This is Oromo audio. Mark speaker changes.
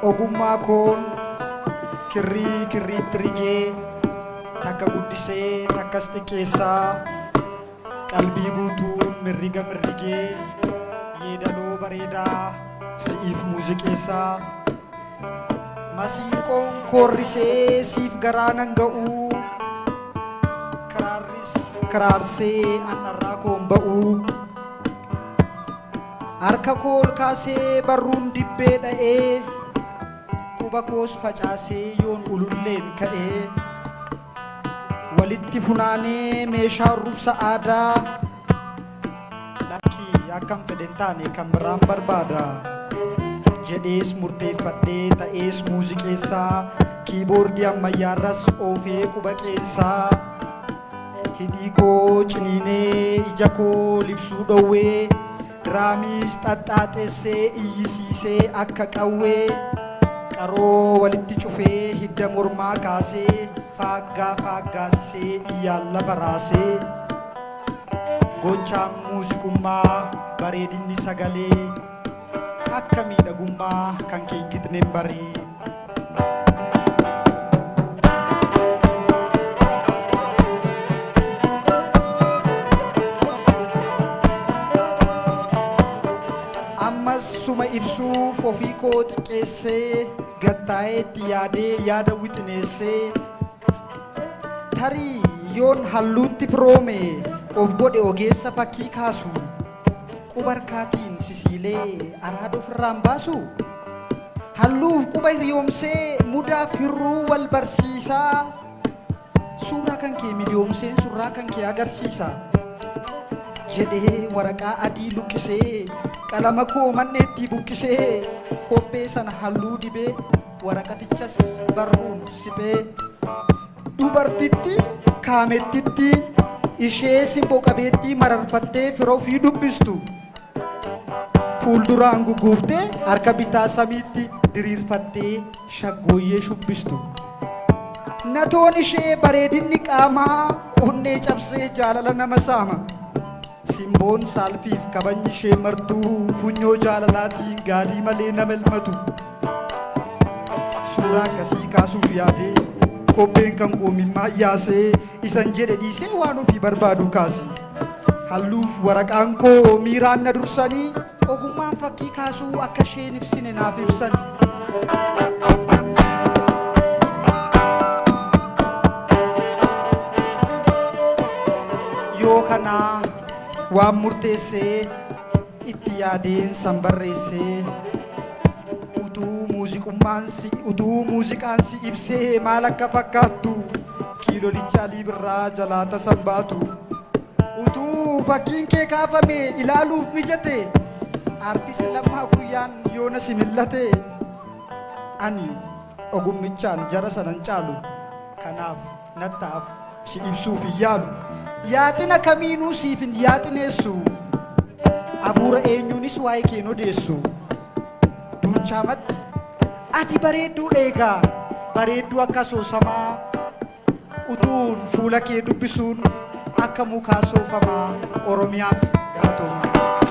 Speaker 1: Ogummaa koon kirrii kirriitti rigee takka guddisee takkas xiqqeessaa qalbii guutuun mirriga mirrigee yeedaloo bareedaa si'iif muuziqeessaa masiinqoon koorrisee siif garaa nan ga'uu kiraarris kiraarsee anarraa koon ba'uu harka koo ol kaasee barruun dibbee dha'ee quba koos facaasee yoon ululleen ka'ee walitti funaanee meeshaa rubsa aadaa lakkii akkam fedhen taane kan biraan barbaada jedhees murteeffadhee ta'ees muuziqeessaa kiiboordii ammayyaarras oofee quba qeensaa hidhii koo ciniinee ija koo libsuu dhowwee diraamiis xaxxaaxessee iyyisiisee akka qawwee qaroo walitti cufee hidda mormaa kaasee faaggaa faaggaasisee iyyaan lafa raasee gochaan muuziqummaa bareedinni sagalee akka miidhagummaa kan kee hin gitneen barii. Ammas suma ibsuuf ofii koo xiqqeessee gattaa'ee itti yaadee yaada wixineessee tarii yoon halluutti firoome of godhe ogeessa fakkii kaasu quba harkaatiin sisiilee araada ofirraan baasu halluuf quba hiriyoomsee mudaaf hirruu wal barsiisaa suuraa kan kee miliyoomseen surraa kan kee agarsiisa jedhee waraqaa adii luqqisee qalama koo manneetti buqqisee kobbee sana halluu dibee waraqatichas barruun siphee dubartitti kaamettitti ishee simboo qabeettii mararfattee fira ofii dubbistu fuulduraan guguuftee harka bitaa samiitti diriirfattee shaggooyyee shubbistu. Natoon ishee bareedinni qaamaa onnee cabsee jaalala nama saama. Simboon saalfiif kabajni ishee martuu funyoo jaalalaatiin gaadii malee nama elmatu. Suuraa akkasii kaasuuf yaadee kobbeen kan koomimmaa yaasee isan jedhe dhiisee waan ofii barbaadu kaase. Halluuf waraqaan koo miiraan na dursanii ogummaan fakkii kaasuu akka isheen ibsine naaf ibsan. Yoo kanaa waan murteessee itti yaadeen san barreessee utuu muuziqummaan si utuu muuziqaan si ibsee maal akka fakkaattu kiilolicha alii birraa jalaa tasan baatu utuu fakkiin kee kaafame ilaaluuf mijate aartist Lammaa Guyyaan yoona si millate ani ogummichaan jara sanan caalu kanaaf nattaaf si ibsuuf hin yaalu yaaxina kamiinuu siif hin yaaxineessu abuura eenyuunis waa'ee kee hin odeessu duuchaamatti ati bareedduu dheegaa bareedduu akka asoosamaa utuun fuula kee dubbisuun akka mukaa soofamaa Oromiyaaf galatoomaa.